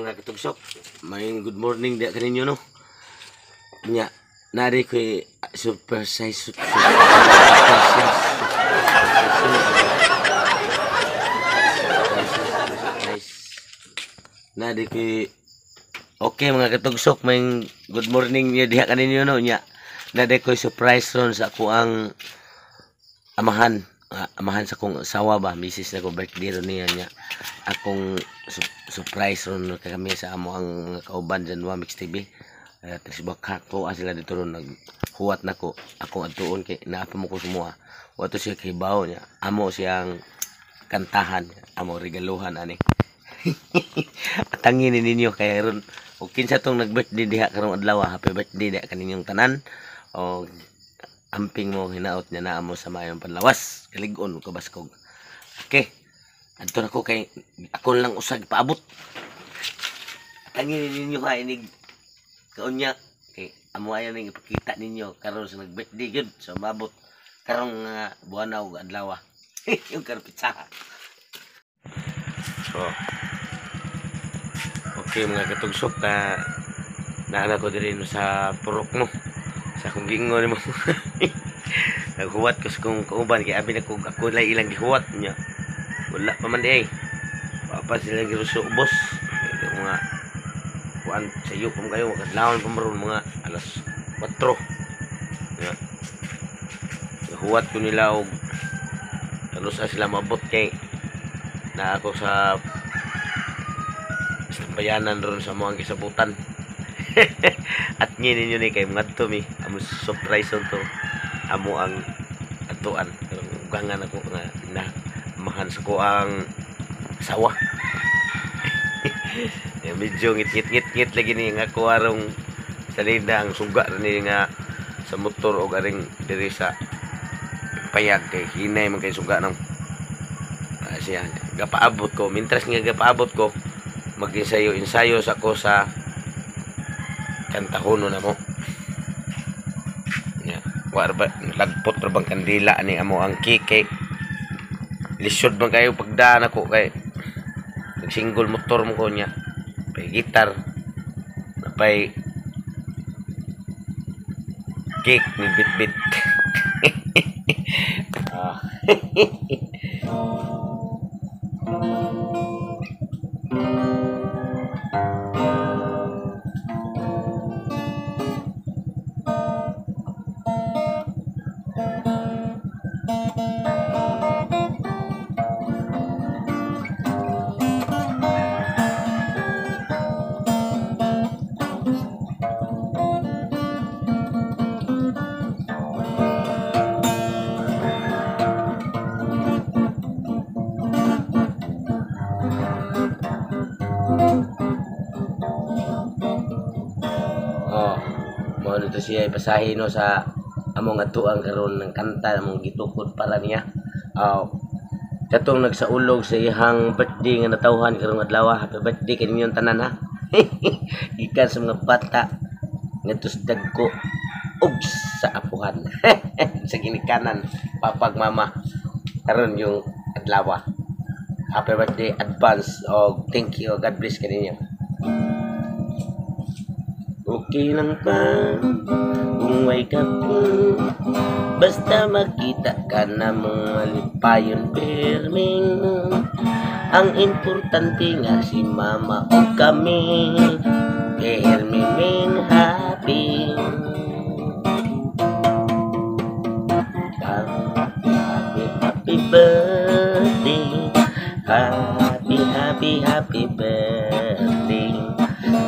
Mga katugsok. May good morning diya kaninyo, no. Nya, nari ko super size super, super size surprise. Nari ko. Okay, mga katugsok, may good morning niya diha kaninyo, no. Nya, nari ko surprise ron sa ako ang amahan. Amahan sa kong asawa ba, misis na ko, birthday ron niya niya. Akong surprise ron kami sa amo ang mga kauban dyan wa Mix TV. Tapos ko sila dito ron naghuwat na ko akong adtuon kay naapa mo ko sumuha. Wato siya kay bawo niya. Amo siyang kantahan, amo regaluhan ani. Atangin ninyo kay ron og kinsa tong nag-birthday diha karong adlaw, happy birthday diha kaninyong tanan. Og amping mo hinaot niya na amo sa mayong panlawas kalig-on kabaskog. Okay, adto na ko kay ako lang usag paabot. Atangin ninyo ha inig kaunya kay amo ayo ning ipakita ninyo karon sa nag-birthday gyud sa mabot karong buwan og adlaw. Yung karon pitsa. So, okay mga katugsok, na naana ko diri no sa purok mo sa akong gingon mo. Naghuwat ko sa kong kauban kay abi na ko ako lang ilang gihuwat niya. Wala pa man di ay. Wa pa sila giruso ubos. Kay mga kuan sayo pa man kayo kadlawon pa man mga alas 4. Ya. Huwat ko nila og kanusa sila maabot kay na ako sa bayanan ron sa mga kisabutan. At ngin ninyo ni kay mga to mi amo surprise to amo ang atuan ugangan ako nga na mahan sa ko ang asawa. Ya, medyo ngit ngit ngit ngit lagi ni nga ko arong salida ang suga ni nga sa motor og aring diri sa payag kay hinay man kay suga nang siya gapaabot ko mintras nga gapaabot ko mag-ensayo ensayo sa ko sa kantahono na mo. Ya, wa ba lagpot ra bang kandila ani amo ang cake kay lisod man kayo pagdaan ako kay single motor mo ko niya pay gitar pay cake ni bitbit. Ah. Oh, mo dito siya ipasahin no sa among atuang karon ng kanta among gitukod para niya. Oh, katong nagsaulog sa iyang birthday nga natawhan karong adlaw, happy birthday kaninyong tanan ha. Gikan sa mga bata ngadto sa dagko ug sa apuhan. Sa ginikanan, papag mama karon yung adlaw. Happy birthday advance og thank you, God bless kaninyo. Okay lang pa kung may kape, basta makita ka na mong malipayon pirming. Ang importante nga si mama o kami pirmi ming happy. Happy, happy, happy birthday. Happy, happy, happy birthday.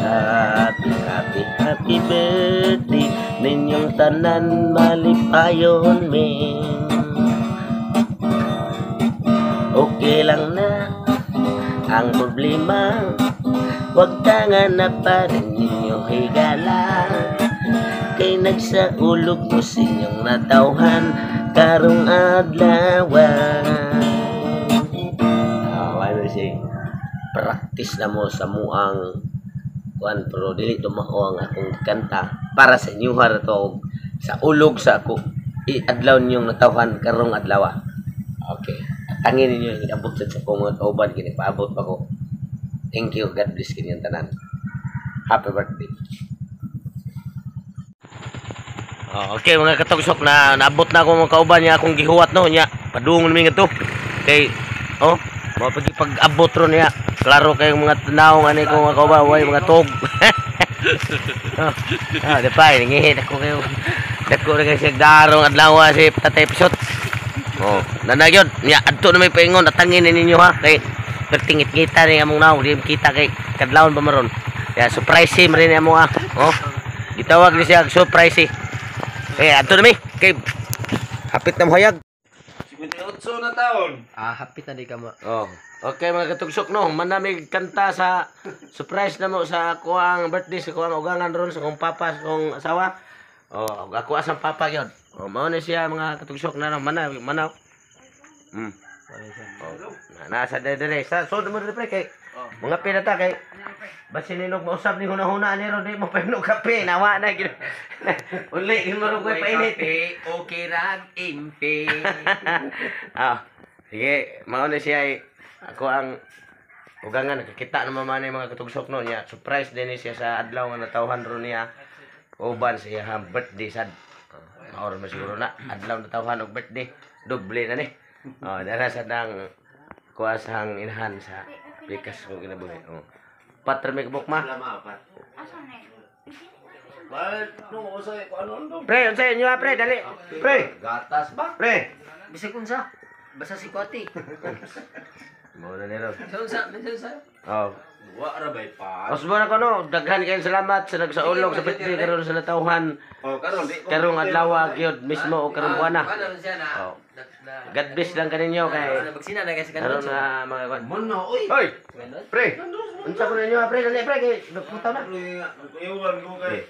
Happy, happy, happy birthday. Ninyong tanan malipayon min. Okay lang na ang problema, wag tanga na pa rin ninyo higala. Kay nagsaulog mo sa inyong natawhan karong adlaw. Ano siya? Practice na mo sa muang kuan pero dili dumao ang akong kanta para sa inyo ha to sa ulog sa ako iadlaw ninyong natawhan karong adlaw. Okay. Tangin ninyo inabot sa akong mga kauban kini paabot pa ko. Thank you. God bless kinyong tanan. Happy birthday. Oh, okay mga katugsok, na naabot na ako mga kauban niya akong gihuwat no niya. Padungon mi ngadto. Kay oh, mao pag pag-abot ron niya. Klaro kay mga tanaw ani ko mga kauban, way mga tog. Oh, ah, di pa ngihi ako kayo. Dako ra kay siya darong adlaw si Tatay Pisot. Oh, nanagyon niya adto na may paingon atangin ninyo ha kay pertingit-ngita ni among naong di kita kay kadlawon pa maron. Ya surprise him rin among ah. Oh. Gitawag ni siya surprise. Eh, adto na mi kay hapit na mohayag. 58 na taon. Ah, hapit na di ka ma. Oh. Okay mga katugsok no, manamig kanta sa surprise na mo sa kuang birthday sa kuang ugangan ron sa kong papa sa kong asawa. Oh, ako asang papa gyud. Oh, mao na siya mga katugsok na mana manaw. Oh, na nasa dere sa so mo dere pre kay mga pinata kay basin ninog mausab ni hunahuna ani ron di mo pa kape nawa na gid. Uli gid mo ro koy painit. Okay rag impe. Ah, sige, mao na siya eh. Ako ang ugangan nakakita na mama ni mga katugsok no niya. Surprise din ni siya sa adlaw nga natawhan ron niya. Uban sa iyang birthday sad. Oh, mao ra man siguro na adlaw natawhan og birthday. Doble na ni. Oh, dara sa dang kuha sa inahan sa pikas ko kinabuhi. Oh. Patr may kabuk ma. No, usay ko ano ando. Pre, unsa inyo ha, pre, dali. Pre, Gatas ba? pre. Bisag unsa? Basta si Kwati. Mao na ni ron. Sa unsa? Bisa unsa? Oh. Wa ra bay pa. Osbo na ko no, daghan kayong salamat sa nagsaulog sa birthday karon sa natawhan. Oh, karon di ko. Karong adlaw gyud mismo o karong buwana. Ano siya na? Oh. God bless lang kaninyo kay Nabagsina na kasi karon na mga kwan. Mon na oy. Hoy, pre. Unsa ko ninyo pre, dali pre kay puta na. Iwan ko kay.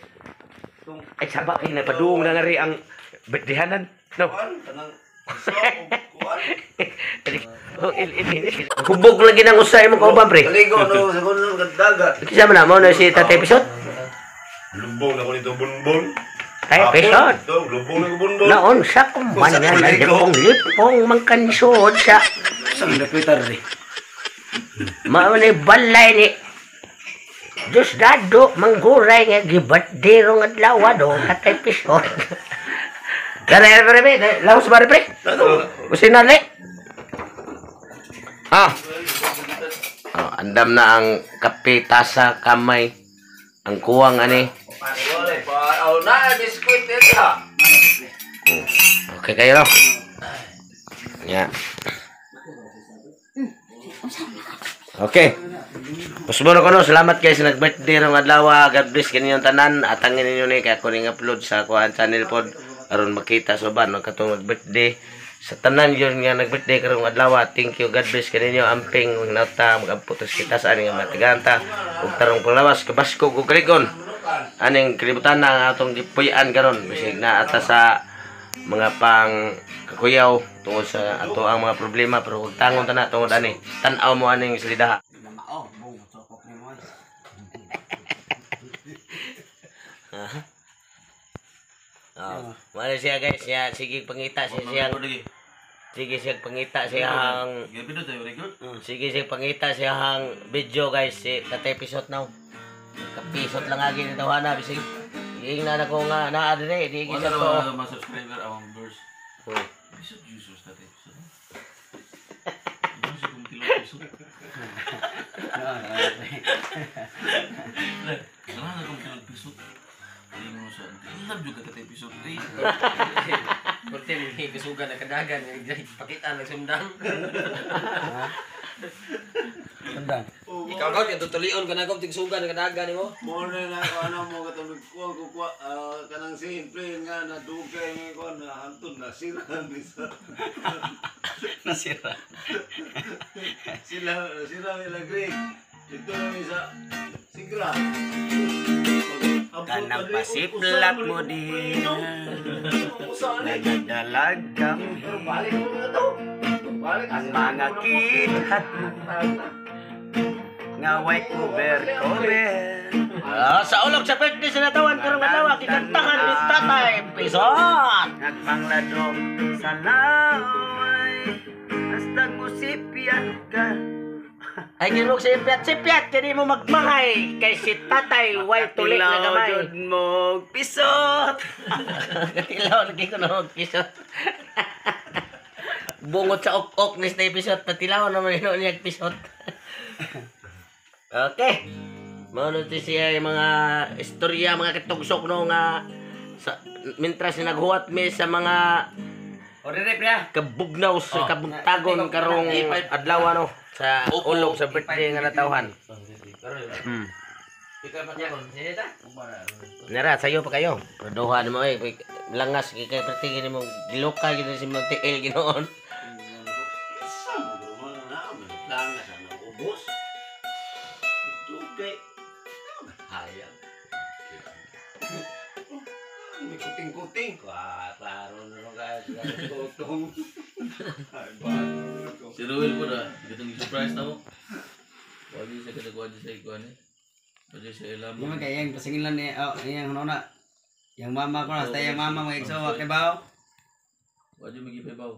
Ay saba kay napadung na nga ri ang birthdayhanan. No. Kuan kanang isa og kuan. Oh, il il il. Hubog lagi nang usay mo kauban pre. Kaligo no sa kuno dagat. Kisa man na mo na si Tatay Pisot. Lubong na ko nito bonbon. Tay Pisot. Lubong na ko bonbon. Naon sa kumanya na lipong lipong mangkansod sa Sa napitar ri. Mao ni balay ni Diyos dado mangguray nga gibadero nga adlaw do Tatay Pisot. Dara pre pre, laos ba pre? Kusina le. Ah. Oh, andam na ang kape, tasa, kamay. Ang kuwang ani. Wala pa. Oh, na biskuit nila. Okay kayo no? Yeah. Okay. Pusmo na ko no, salamat guys sa nag-birthday rong adlaw. God bless kaninyong tanan. Atangin ninyo ni kay ako ning upload sa kuan channel pod aron makita sa uban no katong nag-birthday sa tanan yun nga nag-birthday karong adlaw. Thank you, God bless kaninyo. Amping nata mag-abot kita sa aning matiganta ug tarong panglawas kabaskog ug kaligon. Aning kalibutan na ang atong gipuy-an karon bisig na ata sa mga pang kakuyaw tungod sa ato ang mga problema pero ug tangon ta na tungod ani tan-aw mo aning salidaha. Oh, mao siya guys, siya sige pangita siya siyang sige siya pangita siyang sige siya pangita siyang video guys si Tatay Pisot now. Kapisot lang agi ni tawana bisig ingna na ko nga naa dire di Wala gid na to. mga subscriber among verse. Oh. Episode users natin. Episode. Ano siya kung kilo episode? Wala na kung kilo episode. Ay mo sa love you ka tatay episode. Ay. Kurte ni kasugan na kadagan pakita ng sundang. Sundang. Ikaw gaw yung tutulion ka na gaw tigsugan na kadagan nimo. Mo na na ko ano mo katong kuan ko kuan kanang simple nga na dugay nga kuan na hantod na sira ni sa Nasira. sila sira nila Greg. Dito na mi sa Sigra. Kanang pasiplat mo din. Nagadalag kami. Balik mo na to. Balik Ang mga kithat mo. Ngaway cover cover. Ah, sa ulog sa birthday sa natawan karong adlaw gikantahan ni Tatay Pisot. Nagpangladong sa laway. Hasta musipyan ka. Ay ginoo sa Piat, si Piat kini mo magmahay kay si Tatay way tuli na gamay. Jud mo pisot. Katilaw lagi ko na pisot. Bungot sa ok-ok ni sa pisot, patilaw naman yun niya pisot. Okay. Mao na ti siya yung mga istorya, mga katugsok no nga sa mintras na naghuwat mi sa mga O dire pre. kabugnaw sa kabuntagon karong adlaw no sa ulog sa birthday nga natawhan. Nara, sayo pa kayo. Produhan mo eh. Langas kay kay pertingin mo giloka gid si mga tiil ginoon. Sa mo mga naman lang sa nang ubos. Dugay. Hayag. May kuting-kuting. Ah, klaro na lang guys. Tutong. Ay, bago. Si Ruel po na, gatong surprise na mo. Wagi sa kada wagi sa ikuan eh. Wagi sa ilam. Di man kay yang pasingin lang ni oh, yang ano na. Yang mama ko na, sa yang mama mo igsowa kay bao. Wagi magipabaw.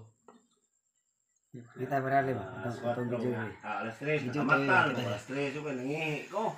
Kita berali ba? Atong atong video. Ah, alas 3, nakamatan. Alas 3, ko nangihi ko.